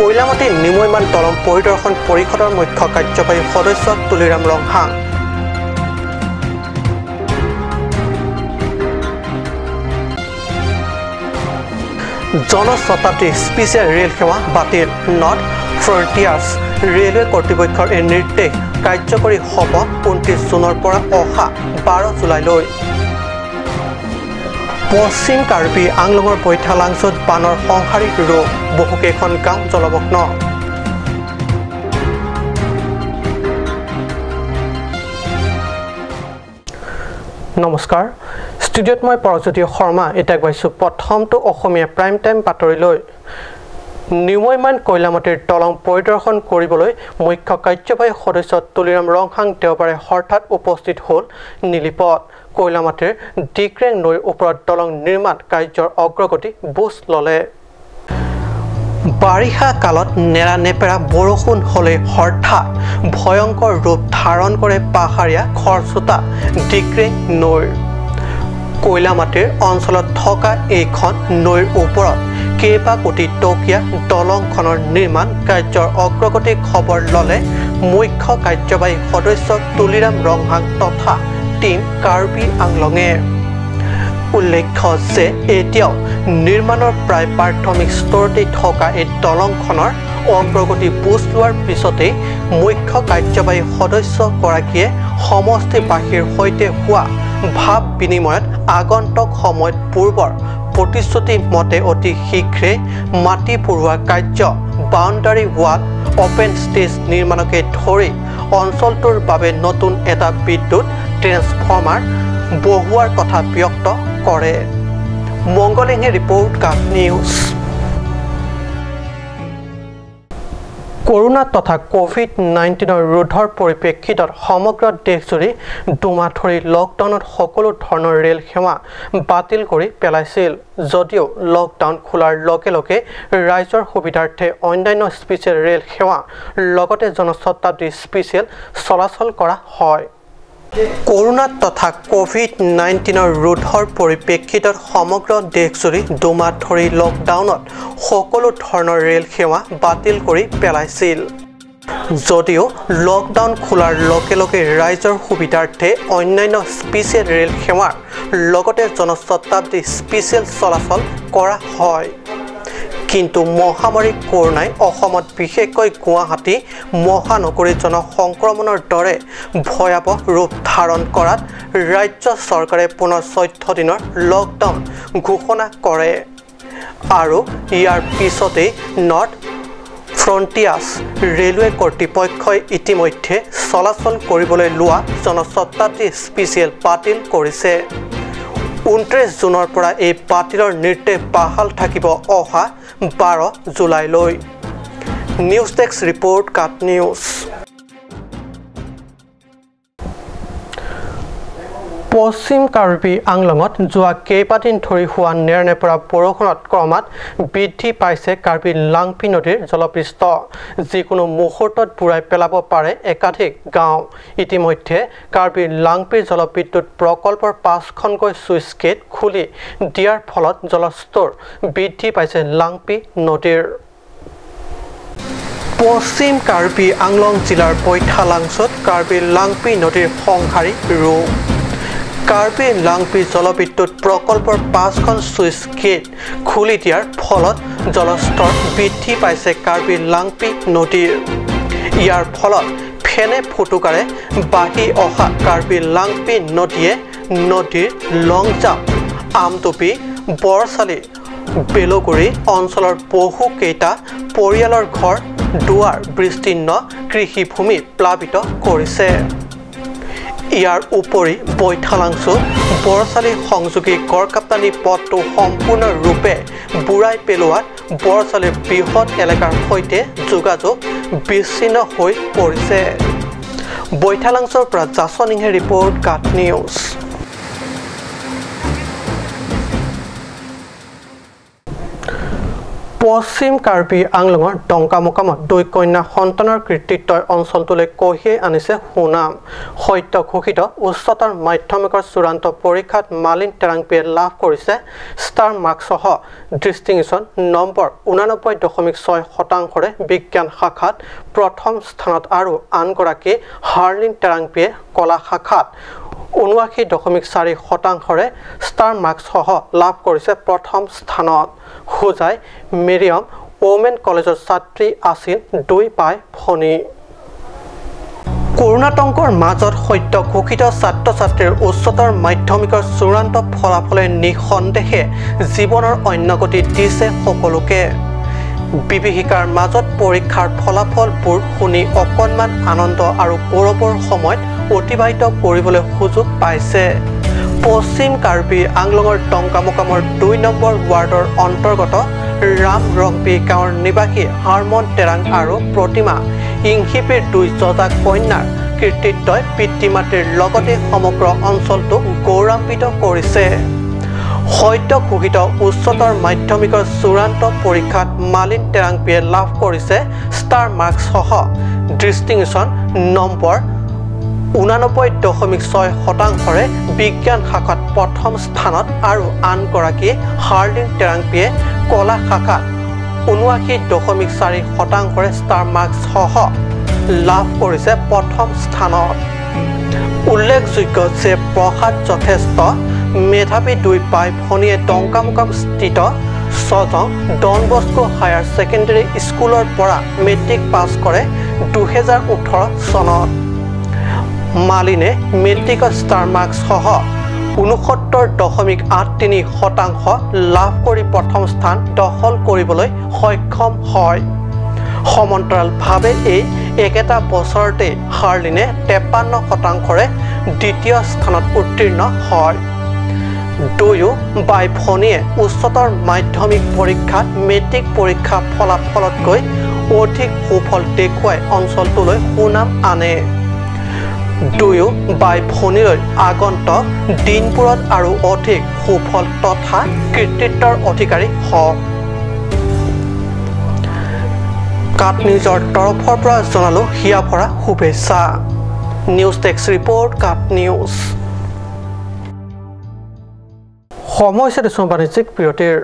কয়লামাটি নিমৈমান দলং পৰিদৰ্শন পৰিষদৰ মুখ্য কাৰ্যবাহী সদস্য তুলিৰাম ৰংহাং। জনশতাব্দী স্পেচিয়েল ৰেল সেৱা বাতিল। নৰ্থ ফ্ৰণ্টিয়াৰ্ছ ৰেলৱে কৰ্তৃপক্ষৰ এই নিৰ্দেশ কাৰ্যকৰী হ'ব 29 জুনৰ পৰা অহা 12 জুলাইলৈ। পশ্চিম কাৰ্বি আংলঙৰ বৈঠালাংছত বানৰ সংহাৰী ৰূপ, বহুকেইখন গাঁও জলমগ্ন। নমস্কাৰ, ষ্টুডিঅ'ত মই পৰজ্যোতি শৰ্মা। এতিয়া গৈছোঁ প্ৰথমটো অসমীয়া প্ৰাইম টাইম বাতৰিলৈ। নিমৈমান কয়লামাটিৰ দলং পৰিদৰ্শন কৰিবলৈ মুখ্য কাৰ্যবাহী সদস্য তুলিৰাম ৰংহাং দেওবাৰে হঠাৎ উপস্থিত হ'ল নীলিপত। কয়লামাটিৰ ডিক্ৰেং নৈৰ ওপৰত দলং নিৰ্মাণ কাৰ্যৰ অগ্ৰগতি বুজ ল'লে। বাৰিষা কালত নেৰানেপেৰা বৰষুণ হ'লে হঠাৎ ভয়ংকৰ ৰূপ ধাৰণ কৰে পাহাৰীয়া খৰস্ৰোতা ডিক্ৰেং নৈৰ। কয়লামাটিৰ অঞ্চলত থকা এইখন নৈৰ ওপৰত কেইবা কোটি টকীয়া দলংখনৰ নিৰ্মাণ কাৰ্যৰ অগ্ৰগতি খবৰ ল'লে মুখ্য কাৰ্যবাহী সদস্য তুলিৰাম ৰংহাং তথা টীম কাৰ্বি আংলঙে। উল্লেখ্য যে এতিয়াও নিৰ্মাণৰ প্ৰায় প্ৰাথমিক স্তৰতে থকা এই দলংখনৰ অগ্ৰগতি বুজ লোৱাৰ পিছতেই মুখ্য কাৰ্যবাহী সদস্যগৰাকীয়ে সমষ্টিবাসীৰ সৈতে হোৱা ভাৱ বিনিময়ত আগন্তুক সময়ত পূৰ্বৰ প্ৰতিশ্ৰুতি মতে অতি শীঘ্ৰে মাটি পূৰোৱা কাৰ্য, বাউণ্ডাৰী ৱাল, অপেন ষ্টেজ নিৰ্মাণকে ধৰি অঞ্চলটোৰ বাবে নতুন এটা বিদ্যুৎ ট্ৰেন্সফৰ্মাৰ বহুৱাৰ কথা ব্যক্ত কৰে। মংগলিঙে ৰিপৰ্ট, কাক নিউজ। কৰোনা তথা কোভিড-19 ৰোধৰ পৰিপ্ৰেক্ষিতত সমগ্ৰ দেশজুৰি দুমাহ ধৰি লকডাউনত সকলো ধৰণৰ ৰেল সেৱা বাতিল কৰি পেলাইছিল যদিও লকডাউন খোলাৰ লগে লগে ৰাইজৰ সুবিধাৰ্থে অন্যান্য স্পেচিয়েল ৰেল সেৱা লগতে জনশতাব্দী স্পেচিয়েল চলাচল কৰা হয়। কৰোনা তথা কোভিড-19 ৰোধৰ পৰিপ্ৰেক্ষিতত সমগ্ৰ দেশজুৰি দুমাহ ধৰি লকডাউনত সকলো ধৰণৰ ৰেল সেৱা বাতিল কৰি পেলাইছিল যদিও লকডাউন খোলাৰ লগে লগে ৰাইজৰ সুবিধাৰ্থে অন্যান্য স্পেচিয়েল ৰেল সেৱাৰ লগতে জনশতাব্দী স্পেচিয়েল চলাচল কৰা হয়। কিন্তু মহামাৰী কৰোনাই অসমত বিশেষকৈ গুৱাহাটী মহানগৰীত জনসংক্ৰমণৰ দৰে ভয়াৱহ ৰূপ ধাৰণ কৰাত ৰাজ্য চৰকাৰে পুনৰ 14 দিনৰ লকডাউন ঘোষণা কৰে আৰু ইয়াৰ পিছতেই নৰ্থ ফ্ৰণ্টিয়াৰ্ছ ৰেলৱে কৰ্তৃপক্ষই ইতিমধ্যে চলাচল কৰিবলৈ লোৱা জনশতাব্দী স্পেচিয়েল বাতিল কৰিছে। 29 জুনৰ পৰা এই বাতিলৰ নিৰ্দেশ বাহাল থাকিব অহা 12 জুলাইলৈ। নিউজ ডেস্ক ৰিপৰ্ট, কাট নিউজ। পশ্চিম কাৰ্বি আংলঙত যোৱা কেইবাদিন ধৰি হোৱা নেৰানেপেৰা বৰষুণত ক্ৰমাৎ বৃদ্ধি পাইছে কাৰ্বি লাংপি নদীৰ জলপৃষ্ঠ। যিকোনো মুহূৰ্তত বুৰাই পেলাব পাৰে একাধিক গাঁও। ইতিমধ্যে কাৰ্বি লাংপিৰ জলবিদ্যুৎ প্ৰকল্পৰ 5খনকৈ ছুইচ গেট খুলি দিয়াৰ ফলত জলস্তৰ বৃদ্ধি পাইছে লাংপি নদীৰ। পশ্চিম কাৰ্বি আংলং জিলাৰ বৈঠালাংছত কাৰ্বি লাংপি নদীৰ সংহাৰী ৰূপ। কাৰ্বি লাংপি জলবিদ্যুৎ প্ৰকল্পৰ 5খন ছুইচ গেট খুলি দিয়াৰ ফলত জলস্তৰ বৃদ্ধি পাইছে কাৰ্বি লাংপি নদীৰ। ইয়াৰ ফলত ফেনে ফুটুকাৰে বাঢ়ি অহা কাৰ্বি লাংপি নদীয়ে নদীৰ লংজাম, আমটুপি, বৰচালি, বেলগুৰি অঞ্চলৰ বহুকেইটা পৰিয়ালৰ ঘৰ দুৱাৰ বিস্তীৰ্ণ কৃষিভূমি প্লাবিত কৰিছে। ইয়াৰ উপৰি বৈঠালাংছু বৰচালি সংযোগী গড়কাপ্তানি পথটো সম্পূৰ্ণৰূপে বুৰাই পেলোৱাত বৰচালিৰ বৃহৎ এলেকাৰ সৈতে যোগাযোগ বিচ্ছিন্ন হৈ পৰিছে। বৈঠালাংছৰ পৰা জাছনিংহে ৰিপৰ্ট, কাট নিউজ। পশ্চিম কাৰ্বি আংলঙৰ ডংকামোকামত দুই কন্যা সন্তানৰ কৃতিত্বই অঞ্চলটোলৈ কঢ়িয়াই আনিছে সুনাম। সদ্য ঘোষিত উচ্চতৰ মাধ্যমিকৰ চূড়ান্ত পৰীক্ষাত মালিন টেৰাংপিয়ে লাভ কৰিছে ষ্টাৰ মাৰ্কসহ ডিষ্টিংশ্যন নম্বৰ 89.6 শতাংশৰে বিজ্ঞান শাখাত প্ৰথম স্থানত আৰু আনগৰাকী হাৰ্লিন টেৰাংপিয়ে কলা শাখাত 79.4 শতাংশৰে ষ্টাৰ মাৰ্কসহ লাভ কৰিছে প্ৰথম স্থানত। হোজাই মেৰিয়ম ওমেন কলেজৰ ছাত্ৰী আছিল দুই বাই ভনী। কৰোণাতংকৰ মাজত সদ্য ঘোষিত ছাত্ৰ ছাত্ৰীৰ উচ্চতৰ মাধ্যমিকৰ চূড়ান্ত ফলাফলে নিঃসন্দেহে জীৱনৰ অন্য গতি দিছে সকলোকে। বিভীষিকাৰ মাজত পৰীক্ষাৰ ফলাফলবোৰ শুনি অকণমান আনন্দ আৰু গৌৰৱৰ সময়ত অতিবাহিত কৰিবলৈ সুযোগ পাইছে। পশ্চিম কাৰ্বি আংলঙৰ টংকামোকামৰ 2 নম্বৰ ৱাৰ্ডৰ অন্তৰ্গত ৰাম ৰংপি গাঁৱৰ নিবাসী হাৰমন টেৰাং আৰু প্ৰতিমা ইংহিপিৰ দুই যঁজা কন্যাৰ কৃতিত্বই পিতৃ মাতৃৰ লগতে সমগ্ৰ অঞ্চলটোক গৌৰৱান্বিত কৰিছে। সদ্য ঘোষিত উচ্চতৰ মাধ্যমিকৰ চূড়ান্ত পৰীক্ষাত মালিন টেৰাংপিয়ে লাভ কৰিছে ষ্টাৰ মাৰ্কসহ ডিষ্টিংশ্যন নম্বৰ 89.6 শতাংশৰে বিজ্ঞান শাখাত প্ৰথম স্থানত আৰু আনগৰাকী হাৰ্লিন টেৰাংপিয়ে কলা শাখাত 79.4 শতাংশৰে ষ্টাৰ মাৰ্কসহ লাভ কৰিছে প্ৰথম স্থানত। উল্লেখযোগ্য যে প্ৰসাদ যথেষ্ট মেধাৱী দুই বাই ভনীয়ে ডংকামোকাম স্থিত ছজং ডন বস্কো হায়াৰ ছেকেণ্ডেৰী স্কুলৰ পৰা মেট্ৰিক পাছ কৰে 2018 চনত। মালিনে মেট্ৰিকত ষ্টাৰ মাৰ্কসহ 69.83 শতাংশ লাভ কৰি প্ৰথম স্থান দখল কৰিবলৈ সক্ষম হয়। সমান্তৰালভাৱে এই একেটা বছৰতে হাৰ্লিনে 53 শতাংশৰে দ্বিতীয় স্থানত উত্তীৰ্ণ হয়। দুয়ো বাই ভনীয়ে উচ্চতৰ মাধ্যমিক পৰীক্ষাত মেট্ৰিক পৰীক্ষা ফলাফলতকৈ অধিক সুফল দেখুৱাই অঞ্চলটোলৈ সুনাম আনে। দুয়ো বাই ভনীলৈ আগন্তক দিনবোৰত আৰু অধিক সুফল তথা কৃতিত্বৰ অধিকাৰী হওক। কাট নিউজৰ তৰফৰ পৰা জনালোঁ হিয়া ভৰা শুভেচ্ছা। নিউজ ডেস্ক ৰিপৰ্ট, কাট নিউজ। সময় হৈছে দিছোঁ বাণিজ্যিক বিৰতিৰ।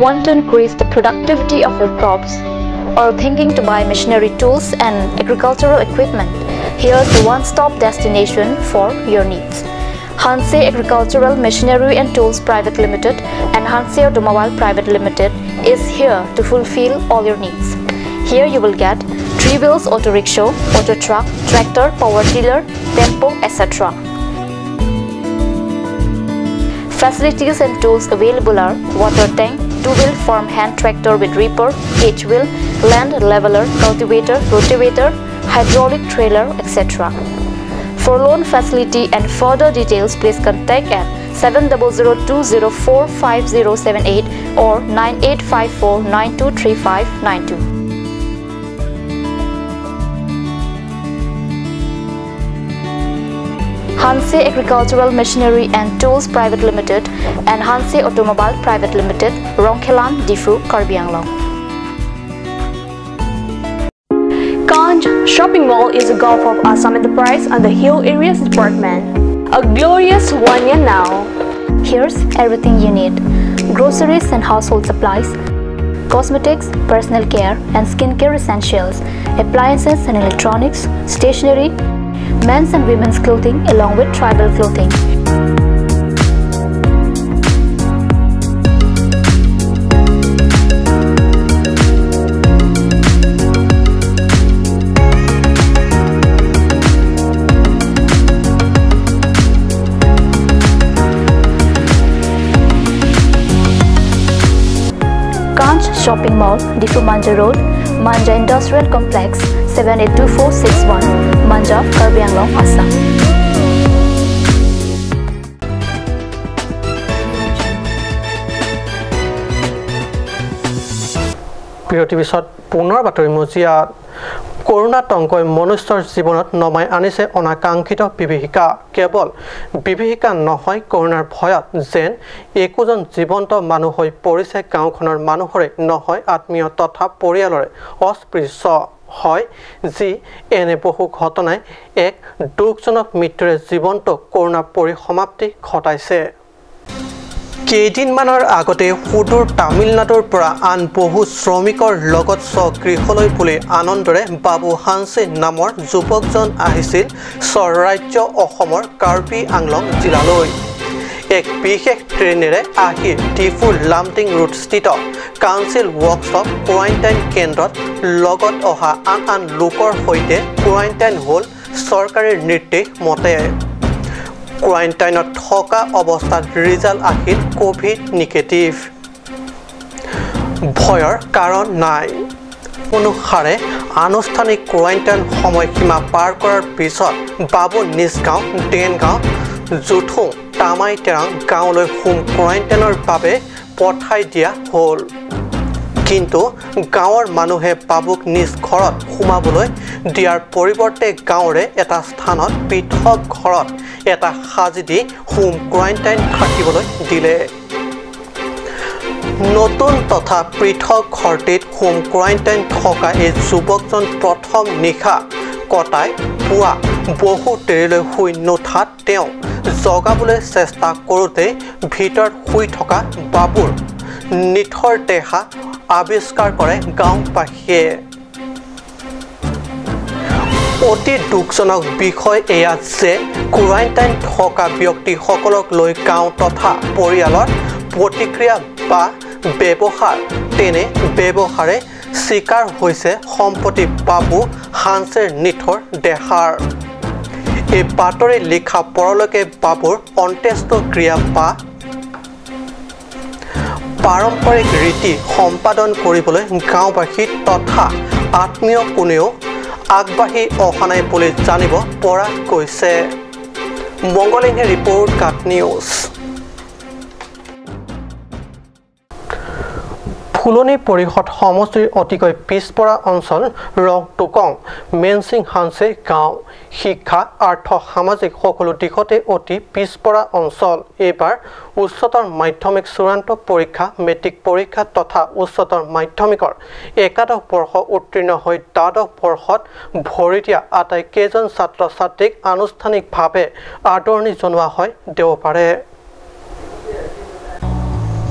Want to increase the productivity of your crops or thinking to buy machinery tools and agricultural equipment? Here's the one-stop destination for your needs. Hanse Agricultural Machinery and Tools Private Limited and Hanse Automobile Private Limited is here to fulfill all your needs. Here you will get 3 wheels auto rickshaw, auto truck, tractor, power tiller, tempo, etc. Facilities and tools available are water tank, two-wheel farm hand tractor with reaper, H-wheel, land leveler, cultivator, rotavator, hydraulic trailer, etc. For loan facility and further details, please contact at 7002045078 or 9854923592. Hanse Agricultural Machinery and Tools Private Limited and Hanse Automobile Private Limited, Rongkhelan, Diphu, Karbi Anglong. Kanj Shopping Mall is a Gulf of Assam Enterprise and the Hill Areas Department. A glorious 1 year now. Here's everything you need: groceries and household supplies, cosmetics, personal care and skincare essentials, appliances and electronics, stationery, men's and women's clothing along with tribal clothing. Kanch Shopping Mall, Diphu Manja Road, Manja Industrial Complex, 782461, Manja, Karbi Anglong, Assam. বিৰতিৰ পিছত পুনৰ বাতৰি মজিয়াত কৰোণাতংকই মনুষ্যৰ জীৱনত নমাই আনিছে অনাকাংক্ষিত বিভীষিকা। কেৱল বিভীষিকা নহয়, কৰোণাৰ ভয়ত যেন একোজন জীৱন্ত মানুহ হৈ পৰিছে গাঁওখনৰ মানুহৰে নহয় আত্মীয় তথা পৰিয়ালৰে অস্পৃশ্য হয়, যি এনে বহু ঘটনাই এক দুখজনক মৃত্যুৰে জীৱন্ত কৰোণা পৰিসমাপ্তি ঘটাইছে। কেইদিনমানৰ আগতে সুদূৰ তামিলনাডুৰ পৰা আন বহু শ্ৰমিকৰ লগত স্বগৃহলৈ বুলি আনন্দৰে বাবু হানছে নামৰ যুৱকজন আহিছিল স্বৰাজ্য অসমৰ কাৰ্বি আংলং জিলালৈ। এক বিশেষ ট্ৰেইনেৰে আহি ডিফু লামডিং ৰোডস্থিত কাউন্সিল ৱৰ্কশ্বপ কোৱাৰেণ্টাইন কেন্দ্ৰত লগত অহা আন আন লোকৰ সৈতে কোৱাৰেণ্টাইন হ'ল চৰকাৰী নিৰ্দেশ মতে। কোৱাৰেণ্টাইনত থকা অৱস্থাত ৰিজাল্ট আহিল ক'ভিড নিগেটিভ। ভয়ৰ কাৰণ নাই অনুসাৰে আনুষ্ঠানিক কোৱাৰেণ্টাইন সময়সীমা পাৰ কৰাৰ পিছত বাবু নিজ গাঁও ডেনগাঁও জুথুং তামাই টেৰাং গাঁৱলৈ হোম কোৱাৰেণ্টাইনৰ বাবে পঠাই দিয়া হ'ল। কিন্তু গাঁৱৰ মানুহে বাবুক নিজ ঘৰত সোমাবলৈ দিয়াৰ পৰিৱৰ্তে গাঁৱৰে এটা স্থানত পৃথক ঘৰত এটা সাজি দি হোম কোৱাৰেণ্টাইন থাকিবলৈ দিলে। নতুন তথা পৃথক ঘৰটিত হোম কোৱাৰেণ্টাইন থকা এই যুৱকজন প্ৰথম নিশা কটাই পুৱা বহু দেৰিলৈ শুই নুঠাত তেওঁ জগাবলৈ চেষ্টা কৰোঁতে ভিতৰত শুই থকা বাবুৰ নিথৰ দেহা আৱিষ্কাৰ কৰে গাঁওবাসীয়ে। অতি দুখজনক বিষয় এয়া যে কোৱাৰেণ্টাইন থকা ব্যক্তিসকলক লৈ গাঁও তথা পৰিয়ালৰ প্ৰতিক্ৰিয়া বা ব্যৱহাৰ তেনে ব্যৱহাৰে চিকাৰ হৈছে সম্প্ৰতি বাবু হানছেৰ নিথৰ দেহাৰ। এই বাতৰি লিখা পৰলৈকে বাবুৰ অন্ত্যেষ্টিক্ৰিয়া বা পাৰম্পৰিক ৰীতি সম্পাদন কৰিবলৈ গাঁওবাসী তথা আত্মীয় কোনেও আগবাঢ়ি অহা নাই বুলি জানিব পৰা গৈছে। মংগলিংহে ৰিপৰ্ট, কাট নিউজ। ফুলনি পৰিষদ সমষ্টিৰ অতিকৈ পিছপৰা অঞ্চল ৰংটুকং মেনচিং হানছে গাঁও শিক্ষা আৰ্থ সামাজিক সকলো দিশতে অতি পিছপৰা অঞ্চল। এইবাৰ উচ্চতৰ মাধ্যমিক চূড়ান্ত পৰীক্ষা, মেট্ৰিক পৰীক্ষা তথা উচ্চতৰ মাধ্যমিকৰ একাদশ বৰ্ষ উত্তীৰ্ণ হৈ দ্বাদশ বৰ্ষত ভৰি দিয়া আটাইকেইজন ছাত্ৰ ছাত্ৰীক আনুষ্ঠানিকভাৱে আদৰণি জনোৱা হয় দেওবাৰে।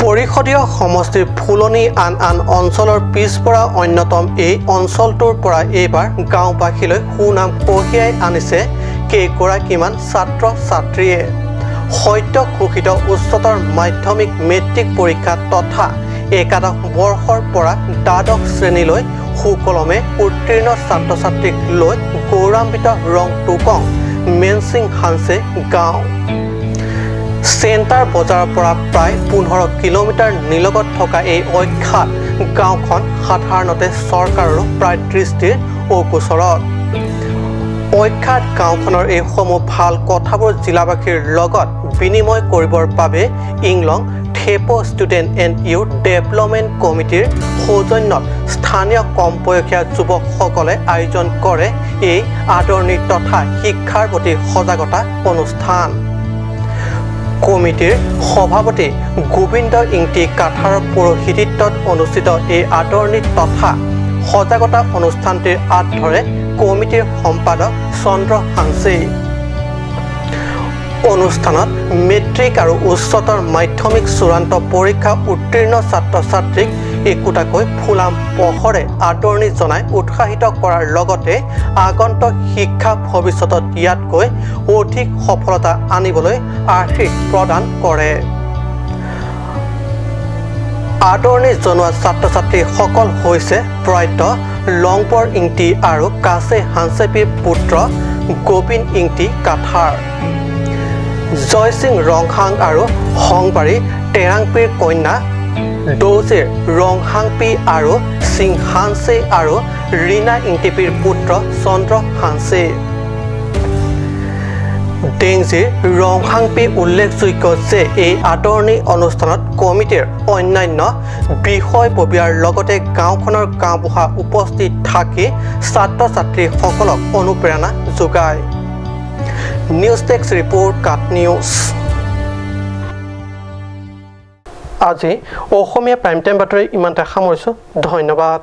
পৰিষদীয় সমষ্টিৰ ফুলনি আন আন অঞ্চলৰ পিছপৰা অন্যতম এই অঞ্চলটোৰ পৰা এইবাৰ গাঁওবাসীলৈ সুনাম কঢ়িয়াই আনিছে কেইগৰাকীমান ছাত্ৰ ছাত্ৰীয়ে। সদ্য ঘোষিত উচ্চতৰ মাধ্যমিক মেট্ৰিক পৰীক্ষা তথা একাদশ বৰ্ষৰ পৰা দ্বাদশ শ্ৰেণীলৈ সুকলমে উত্তীৰ্ণ ছাত্ৰ ছাত্ৰীক লৈ গৌৰৱান্বিত ৰংটুকং মেনচিং হানছে গাঁও। চেণ্টাৰ বজাৰৰ পৰা প্ৰায় 15 কিলোমিটাৰ নিলগত থকা এই অখ্যাত গাঁওখন সাধাৰণতে চৰকাৰৰো প্ৰায় দৃষ্টিৰ অগোচৰত। অখ্যাত গাঁওখনৰ এইসমূহ ভাল কথাবোৰ জিলাবাসীৰ লগত বিনিময় কৰিবৰ বাবে Inglong Thepo student and youth development কমিটিৰ সৌজন্যত স্থানীয় কম বয়সীয়া যুৱকসকলে আয়োজন কৰে এই আদৰণি তথা শিক্ষাৰ প্ৰতি সজাগতা অনুষ্ঠান। কমিটিৰ সভাপতি গোবিন্দ ইংতি কাথাৰৰ পৌৰোহিত্যত অনুষ্ঠিত এই আদৰণি তথা সজাগতা অনুষ্ঠানটিৰ আঁত ধৰে কমিটিৰ সম্পাদক চন্দ্ৰ হাঞ্চে। অনুষ্ঠানত মেট্ৰিক আৰু উচ্চতৰ মাধ্যমিক চূড়ান্ত পৰীক্ষা উত্তীৰ্ণ ছাত্ৰ ছাত্ৰীক একোটাকৈ ফুলাম পহৰে আদৰণি জনাই উৎসাহিত কৰাৰ লগতে আগন্তুক শিক্ষা ভৱিষ্যতত ইয়াতকৈ অধিক সফলতা আনিবলৈ আশীষ প্ৰদান কৰে। আদৰণি জনোৱা ছাত্ৰ ছাত্ৰীসকল হৈছে প্ৰয়াত লংপৰ ইংতি আৰু কাছে হানচেপিৰ পুত্ৰ গোবিন্দ ইংতি কাথাৰ, জয়সিং ৰংহাং আৰু হংবাৰী টেৰাংপিৰ কন্যা দৌজিৰ ৰংহাংপি আৰু সিং হানচে আৰু ৰীণা ইংতিপিৰ পুত্ৰ চন্দ্ৰ হানচে। ডেংজিৰ ৰংহাংপি। উল্লেখযোগ্য যে এই আদৰণি অনুষ্ঠানত কমিটিৰ অন্যান্য বিষয়ববীয়াৰ লগতে গাঁওখনৰ গাঁওবুঢ়া উপস্থিত থাকি ছাত্ৰ ছাত্ৰীসকলক অনুপ্ৰেৰণা যোগায়। News desk report, Cut news. আজি অসমীয়া প্ৰাইম টাইম বাতৰি ইমানতে সামৰিছোঁ। ধন্যবাদ।